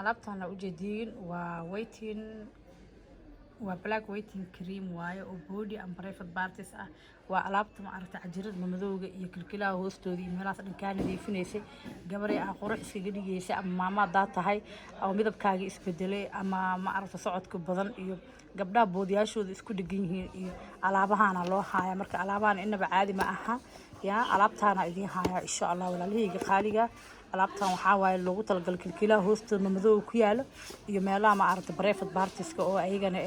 Alaabtan ujeediin waa whitening, waa black whitening cream waaye oo body and private parts ah. Waa alaabta, ma aragta, cajirada madowga iyo kilkilaha hoostooda iyo meelahaas dhan kaa nadiifinaysay. Gabaray ah, qurux iskaga dhigaysay, ama maama haddaa tahay ama midabkaaga isbedelay, ama, ma aragta, socodka badan iyo gabdhaha boodiyaashooda isku dhegan yihiin iyo alaabahana loo haaya. Marka alaabahan inaba caadi ma aha. Yaa alaabtaana idiin haaya, insha Allah, walaalahayga qaaliga. Alaabtan waxaa waaye loogu talagalay kilkilaha hoostooda madowga ku yaalo iyo meelaha, ma aragta, private partska oo ayagana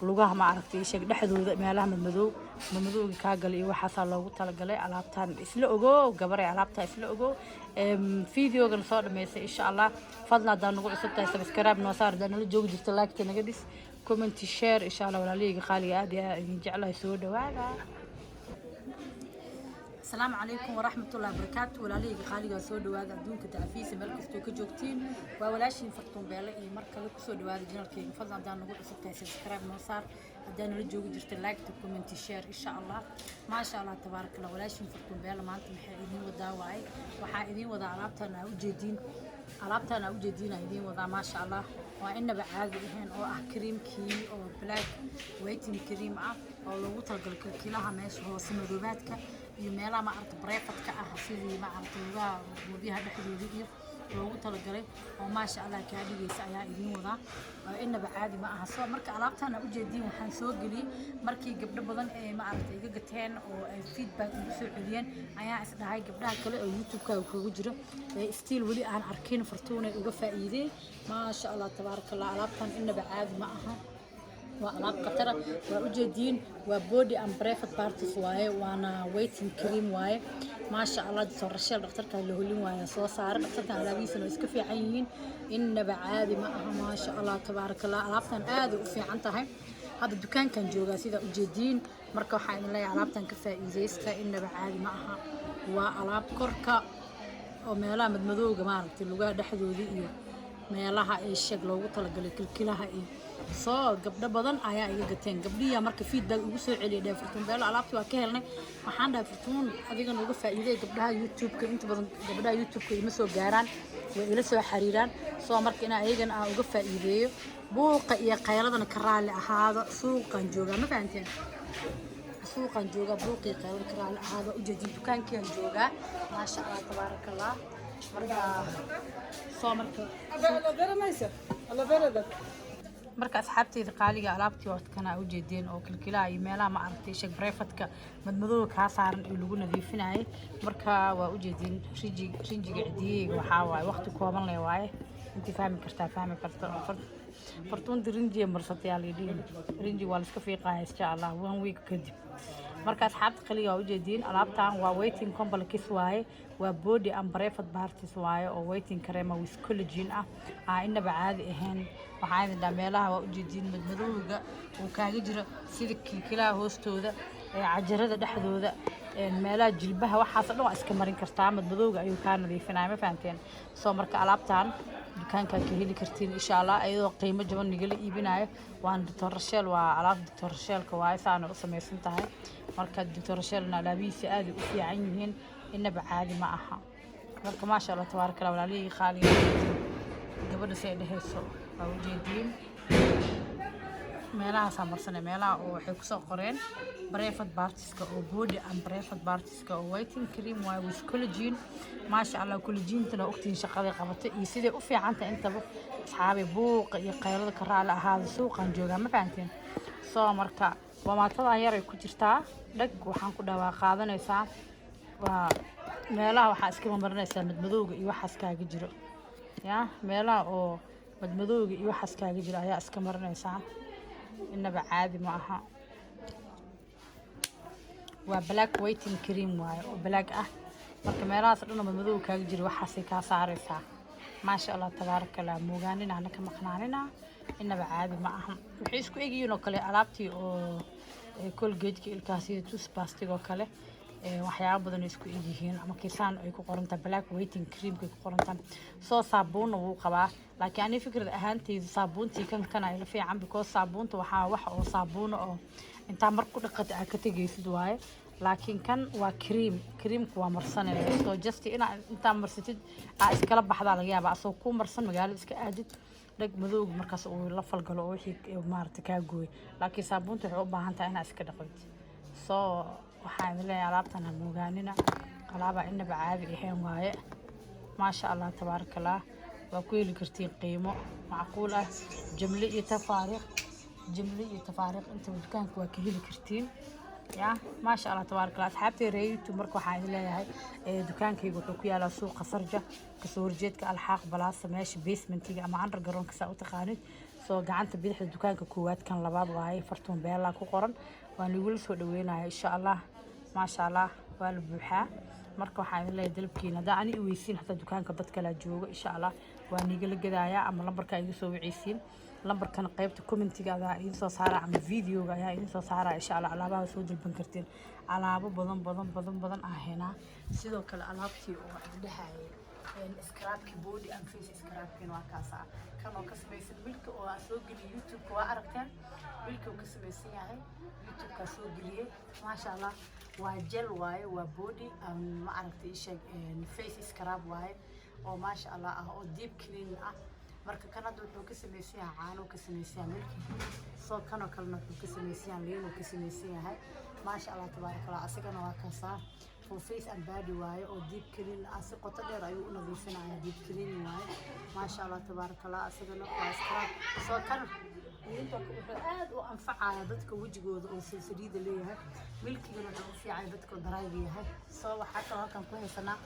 lugaha, ma aragtay, sheeg, dhexdooda meelaha madmadowga kaa galay iyo waxaasaa loogu talagalay alaabtan. Isla ogow, gabaray, alaabtaa isla ogow. Videogana soo dhameysay, insha Allah. Fadlan, haddaa nagu cusub tahay, subscribe noo saar. Haddaa nala joogi jirta, like naga dhis, comment, share, insha Allah. Walaalahayga qaaliga, aad iyo aad idin jeclahay, soo dhawaada. Asalaamu calaykum waraxmatullahi wabarakaatu. Walaalahayga qaaligaa, soo dhawaada. Adduunka dacfiisa meel kastoo ka joogtiin, waa walaashiin Fartuun Beele iyo mar kale kusoo dhawaada channelkeyga. Fadlan, haddaan nagu cusub tahay, subscribe noo saar. Haddaa nala joogi jirta, like, comment, share, insha Allah. Maasha Allah, tabaaraka Allah. Walaashiin Fartuun Beele maanta maxay idiin wadaa waaye? Waxaa idiin wadaa alaabtan aa ujeediin, alaabtan aa ujeediin aa idiin wadaa. Maasha Allah, waa inaba caadi ahayn oo ah creamkii oo black whitening cream ah oo loogu talagalay kilkilaha meesha hoose madoobaadka iyo meelaha, ma aragta, privateka ah, sidii, ma aragta, lugaha boodyaha dhexdooda iyo loogu talagalay oo, maasha Allah, kaa dhigaysa ayaa idiin wadaa oo inaba caadi ma aha. Soo marka alaabtan aa ujeediin waxaan soo geliyey markii gabdho badan ee, ma aragta, iga gateen oo ay feedback igu soo celiyeen, ayaa is dhahay gabdhaha kale oo YouTube-kaaga kugu jiro ee still weli aan arkin Fartuunay uga faa'iidey. Maasha Allah, tabaaraka Allah. Alaabtan inaba caadi ma aha, waa alaab khatara. Waa ujeediin, waa body and private parts waaye, waana whitening cream waaye. Maasha Allah, Doctor Rasheel, dhakhtarka la holin waaye, soo saaray. Dhakhtarkan alaabihiisana way iska fiican yihiin, innaba caadi ma aha. Maasha Allah, tabaaraka Allah. Alaabtan aad ay u fiican tahay. Hadda dukaankan joogaa, sidaa ujeediin. Marka waxaan idin leeyahay, alaabtan ka faa'iidaysta, innaba caadi ma aha. Waa alaab korka oo meelaha madmadowga, maaragtay, lugaha dhexdoodii iyo meelaha ee sheeg loogu talagalay kilkilaha iyo soo gabdho badan ayaa iga gateen. Gabdhiyaa marka feedback ugu soo celiyay, dheh: "Fartuun Beelo, alaabtii waa ka helnay." Waxaan dhahay: "Fartuun, adigana uga faa'iiday gabdhaha YouTube-ka." Inta badan gabdhaha YouTube-ka ima soo gaaraan, way ila soo xiriiraan. Soo marka inaa ayagana aan uga faa'iideeyo. Buuqa iyo qayladana ka raalli ahaado, suuqan joogaa, ma fahanteen? Suuqan joogaa, buuqii qaylada ka raalli ahaado. Ujeedin, dukaankiaan joogaa. Maasha Allah, tabaaraka Allah. Marka soo marka marka asxaabteyda qaaliga, alaabtii wadkana ujeedeen oo kilkilaha iyo meelaha, ma aragtay, sheeg, privateka madmadowga kaa saaran iyo lagu nadiifinayay. Marka waa ujeedeen rinji, rinjiga cidiyeyga waxaa waaye waqti kooban leh waaye. Intii fahmi kartaa fahmi karta. Fartuunta rinjiya marsatay aa layidhihin. Rinji waa laiska fiiqaya, insha Allah, one week kadib. Marka asxaabta qaliga, waa ujeediin, alaabtan waa whitening complex waaye, waa body and private parts waaye oo whitening cream with collagen ah, aa inaba caadi ahayn. Waxaa idin dhaha, meelaha waa ujeediin madmadowga uu kaaga jiro, sida kilkilaha hoostooda, ee cajarada dhexdooda, meelaha jilbaha, waxaas oo dhan waa iska marin kartaa. Madmadowga ayuu kaa nadiifinaya, ma fahanteen? Soo marka alaabtan dukaankaa ka heli kartiin, insha Allah, iyadoo qiimo jaban nigala iibinayo. Waana Doctor Rasheel, waa alaabta Doctor Rasheelka waaye, saana u samaysan tahay. Marka Doctor Rasheelna alaabihiisa aad ay u fiican yihiin, inaba caadi ma aha. Marka maasha Allah, tabaaraka Allah. Walaalihii qaaliga, gabadha si ay dhehayso waa ujeediin. Meelahaasaa marsanay, meelaha oo waxay kusoo qoreen private partska oo body and private partska oo whitening cream waaye with collagen. Maasha Allah, collagentana ogtihiin shaqaday qabato iyo siday u fiicantahay intaba. Asxaabi, buuqa iyo qaylada ka raali ahaada, suuqan joogaa, ma fahanteen? Soo marka wamaatadan yaray ku jirtaa dhag. Waxaan ku dhaha, waa qaadanaysaa, waa meelaha waxaa iska marinaysaa madmadowga iyo waxaas kaaga jiro. Ya meelaha oo madmadowga iyo waxaas kaaga jiro ayaa iska marinaysaa, inaba caadi ma aha. Waa black whitening cream waaye oo black ah. Marka meelahaas dhan oo madmadowga kaaga jiro waxaasay kaa saaraysaa. Maasha Allah, tabaaraka Allah. Moogaanina ana ka maqnaanina, inaba caadi ma aha. Waxay isku egyihiin oo kale alaabtii oo Colgate-ka ilkaha, sida toothpaste oo kale, waxyaabo badan ay isku egyihiin ama kiisaan ay ku qorantahay black whitening creamka ku qorantahay. Soo saabuunna wuu qabaa, laakiin aniga fikrad ahaanteyda saabuuntii kan kana ila fiican, because saabuunta waxaa wax oo saabuuna oo intaa mar ku dhaqata aad ka tegaysid waaye. Laakiin kan waa cream. Creamku waa marsanaya, so just inaa intaa marsatid aa iskala baxdaa laga yaabaa, asagoo kuu marsan magaalada iska aadid, dhag madowga markaas uu la falgalo oo wixii maarata kaa gooy. Laakiin saabuunta waxay u baahan tahay inaa iska dhaqid. So waxaan idin leeyahay, alaabtan ha moogaanina, alaabaa inaba caadi ahayn waaye. Maasha Allah, tabaaraka Allah. Waa ku heli kartiin qiimo macquul ah, jumle iyo tafaariiq, jumle iyo tafaariiq intaba dukaanka waa ka heli kartiin. Ya, maasha Allah, tabaaraka Allah. Asxaabtay reer YouTube, marka waxaan idin leeyahay, dukaankayga wuxuu ku yaalaa suuqa Sarja, kasoo horjeedka Alxaaq Balaasa, meesha basementiga ama undergroundka saa u taqaanid. Soo gacanta bidixda dukaanka koowaad, kan labaad waaye. Fartuun Beelaa ku qoran. Waan igula soo dhaweynaya insha Allah. Maasha Allah, waa la buuxaa. Marka waxaan idin leeyahay, dalabkiina haddaa ani i weysiin, hataa dukaanka dad kalaa jooga, insha Allah waa niigala gadayaa, ama lambarka iga soo waceysiin. Lambarkan qaybta commentiga ayaa idin soo saara ama videoga ayaa idin soo saara, insha Allah. Alaabaha soo dalban kartiin, alaabo badan badan badan badan ah henaa. Sidoo kale alaabtii oo wax dhexaayay, scrubkii body and face scrubkiina waa kaas ah, kan oo ka samaysan milka oo aan soo geliyay YouTube-ka, waa aragteen. Milka uu ka samaysan yahay YouTube-kaa soo geliyey. Maasha Allah, waa gel waaye, waa body, ma aragtay, isheeg, face scrub waaye oo maasha Allah ah oo deep clean ah. Marka kan hadda wuxuu ka samaysan yahay caano ka samaysan yahay, milki. Soo kanoo kalena wuxuu ka samaysan yahay liin uu ka samaysan yahay. Maasha Allah, tabaaraka Allah. Asagana waa kaasaa, for face and body waaye oo deep clean ah, si qoto dheer ayuu u nadiifinayaa, deep clean waaye. Maasha Allah, tabaaraka Allah. Asagana waa scrub. Soo kan liinta wuxuu aad u anfacaya dadka wejigooda oo saliida leeyahay. Milkigana wuxuu u fiicaya dadka dryga yahay. Soo waxaa kaloo halkan ku haysanaa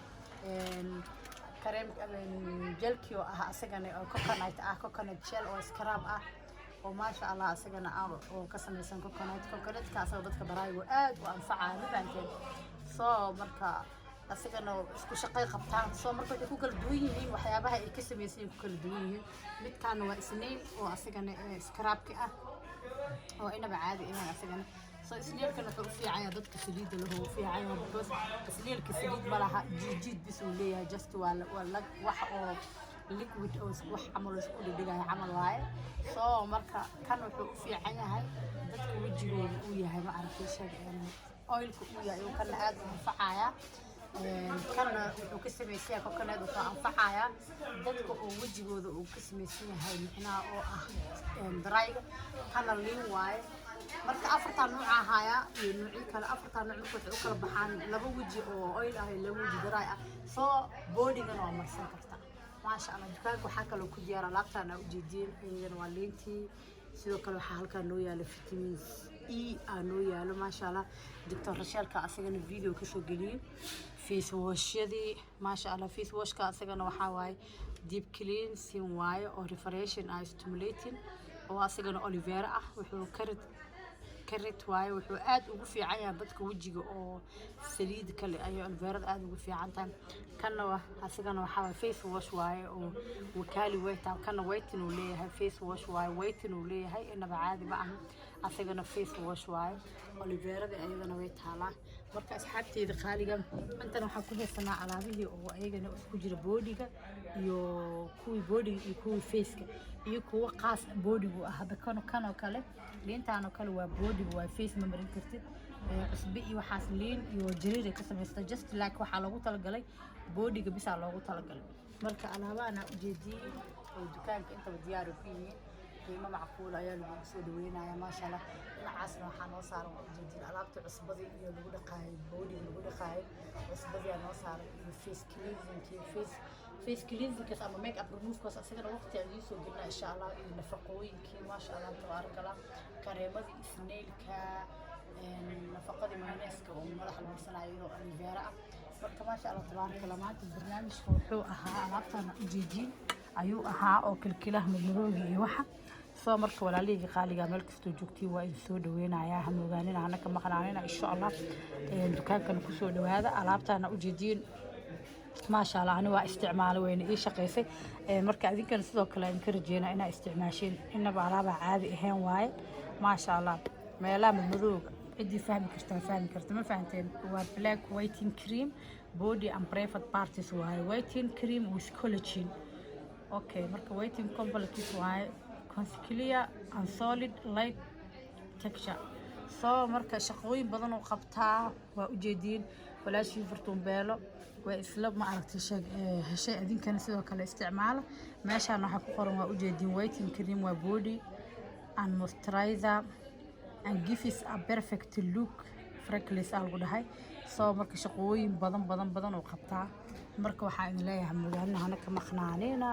kareem gelkii oo ah asagana oo coconut ah, coconut gel oo scrub ah oo maasha Allah asagana ah oo ka samaysan coconut. Coconutka asaga dadka dryga aad u anfacaya, ma fahanteen? Soo marka asagana isku shaqay qabtaan. Soo marka waxay ku kala duwan yihiin waxyaabaha ay ka samaysan yihiin ku kala duwan yihiin. Midkaana waa snail oo asagana scrubki ah oo inaba caadi ahayn asagana. So snailkan wuxuu u fiicanya dadka saliidda lahu u fiicanya, because snailka saliid ma laha, jiid bis uu leeyahay. Just waa lag wax oo liquid oo wax camal oo isku dhigdhigaya camal waaye. So marka kan wuxuu u fiican yahay dadka wejigooda uu yahay, ma aragtay, sheeg, oilka uu yahay uu kana aad u anfacaya. Kana wuxuu ka samaysan yahay coconut, wuxuu anfacayaa dadka oo wejigooda uu ka samaysan yahay, micnaha oo ah dryga. Kana liin waaye. Marka afartaa nuuc ahaaya iyo nuucyo kale. Afartaa nuuc marka waxay u kala baxaan laba weji oo oil ah iyo laba weji dry ah. Soo bodygana waa marsan kartaa. Maasha Allah. Dukaanka waxaa kaloo ku diyaar alaabtaan aa ujeediin, iyadana waa liintii. Sidoo kale waxaa halkaa noo yaalo vitamin E aa noo yaalo, maasha Allah. Doctor Rasheelka asagana video kasoo geliyey. Face washyadii, maasha Allah. Face washka asagana waxaa waaye deep cleansing waaye oo refreshing ah, stimulating, oo asagana aloe vera ah. Wuxuu carrot, carrot waaye. Wuxuu aad ugu fiican yahay dadka wejiga oo saliid kale ayay aloe verada aad ugu fiican tahay. Kanna waa asagana waxaa waaye face wash waaye oo wakali white. Kana whitening uu leeyahay, face wash waaye, whitening uu leeyahay, inaba caadi ma aha. Asagana face wash waaye. Aloe verada ayadana way taalaa. Marka asxaabteyda qaaliga, intan waxaan ku haysanaa alaabihii oo ayagana isku jira bodyga iyo kuwii bodyga iyo kuwii faceka iyo kuwa qaas bodygu ah. Hadda kan oo kale, liintaan oo kale waa bodyga, waa face ma marin kartid. Cusbe iyo waxaas, liin iyo jariir ay ka samaysata. Just like waxaa loogu talagalay bodyga bisaa loogu talagalay. Marka alaabahan aa ujeediin oo dukaanka intaba diyaar ku yihiin, qiimo macquul ayaa lagu soo dhaweynaya, maasha Allah. Dhinacaasna waxaa noo saaran, waa ujeediin, alaabta cusbadii iyo lagu dhaqaayo bodyga, lagu dhaqaayo cusbadii aa noo saaran iyo face cleansing, face cleansingkaas ama make up removekaas. Asagana waqti aan idiin soo gelina insha Allah. Iyo nafaqooyinkii, maasha Allah, tabaaraka Allah, kareemadii snailka, nafaqadii mayonnaise-ka oo madaxa la marsanayo iyadoo aloe vera ah. Marka maasha Allah, tabaaraka Allah. Maanta barnaamijka wuxuu ahaa alaabtan ujeediin ayuu ahaa oo kilkilaha madmadooga iyo waxa. Soo marka walaalihii qaaliga, meel kastoo joogtiin waa idin soo dhaweynayaa. Ha moogaanina, hana ka maqnaanina, insha Allah. Dukaankana kusoo dhawaada. Alaabtaana ujeediin, maasha Allah, ani waa isticmaalay, wayna ii shaqaysay. Marka idinkana sidoo kale idinka rajeynaa inaa isticmaasheen. Inaba alaabaa caadi ahayn waaye, maasha Allah. Meelaha madmadooga ciddii fahmi kartaa fahmi karta, ma fahanteen? Waa black whitening cream, body and private parts waaye, whitening cream with collagen. Okay, marka whitening complex waaye, clear and solid light texture. Soo marka shaqooyin badan oo qabtaa waa ujeediin. Walaashii Fartuun Beelo waa isla, ma aragtay, sheeg heshay. Adinkana sidoo kale isticmaala. Meeshaan waxaa ku qoran, waa ujeediin, whitening cream, waa body and moisturizer and gives a perfect look, freckles aa lagu dhahay. Soo marka shaqooyin badan badan badan oo qabtaa. Marka waxaa idin leeyahay, magaalada hana ka maqnaanina,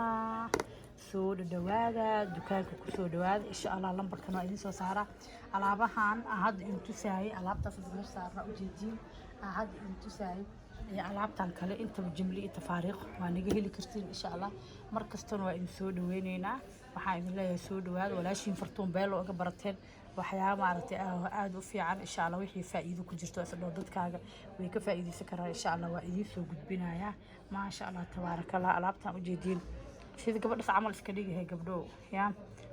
soo dhadhawaada, dukaanka kusoo dhawaada. Insha Allah lambarkan waa idin soo saaraa. Alaabahan aan hadda idin tusaayay, alaabtaas hadda meesha saarna ujeediin, aan hadda idin tusaayay iyo alaabtan kale intaba jimli iyo tafaariiq waa naga heli kartiin, insha Allah. Mar kastana waa idin soo dhaweyneynaa. Waxaan idin leeyahay, soo dhawaada. Walaashiin Fartuun Beelo uga barateen waxyaaba, maaragtay, aada u fiican. Insha Allah wixii faa'iido ku jirto isdhow dadkaaga way ka faa'iideysan karaan, insha Allah waa idiin soo gudbinayaa. Maasha Allah, tabaarakallah. Alaabtan ujeediin, sida gabadhas camal iska dhigahay. Gabdhow ya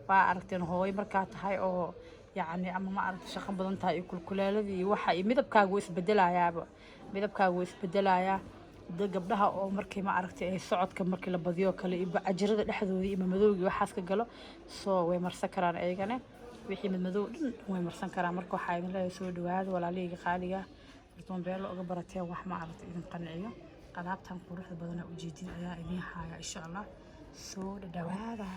waa aragteen, hooyo markaa tahay oo yacni ama, ma aragtay, shaqo badan tahay iyo kulkulaaladii iyo waxa iyo midabkaaga wuu isbedelayaaba, midabkaaga wuu isbedelayaa. Gabdhaha oo markii, ma aragtay, ay socodka markii la badiyo kale iyo cajirada dhexdooda iyo madowgii waxaas ka galo, soo way marsan karaan ayagana. Wixii madmadow dhan way marsan karaan. Marka waxaa idin leeyahay, soo dhawaada. Walaalahayga qaaliga, Fartuun Beelo uga barateen wax, ma aragtay, idin qanciyo. Alaabtan quruxda badanaa ujeedin ayaa idiin haya, insha Allah. Soo dhadhawaada.